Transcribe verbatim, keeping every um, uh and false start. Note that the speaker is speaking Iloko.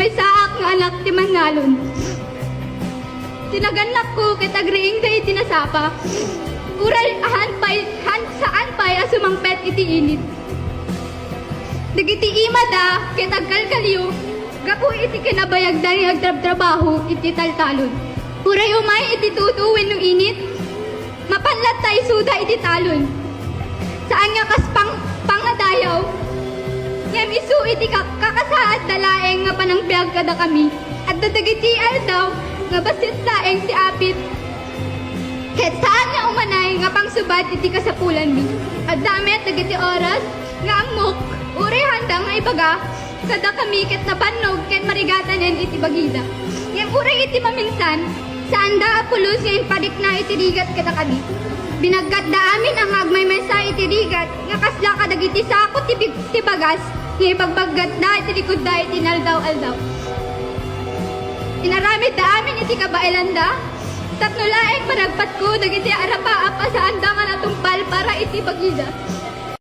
maysaak nga anak ti mannalon. Tinagannakko ket agriingda iti nasapa. Uray ahan pay, han, saan pay a sumangpet iti init. Dagiti imada ket agkalkalio gapu iti kinabayagda nga agtrabtrabaho iti taltalon. Uray umay iti tutu wenno init, mapan latta isuda iti talon. Saan nga kas pang-, pangadayaw, ngem isu iti ka-, kakasaadda laeng nga panangbiag kadakami. Adda dagiti aldaw nga bassit laeng ti apit, ket saan nga umanay nga pangsubad iti kasapulanmi. Adda met dagiti oras nga ammok, uray haanda nga ibaga kadakami ket nabannog ken marigatanen iti bagida. Ngem uray iti maminsan, saanda a pulos nga impadikna iti rigat kadakami. Binaggatda amin a nga agmaymaysa iti rigat nga kasla kadagiti sako ti big-, ti bagas nga ibagbaggatda iti likudda iti inaldaw-aldaw. Inaramidda amin iti kabaelanda, tapno laeng managpatko dagiti arapaap a saanda nga natungpal para iti bagida.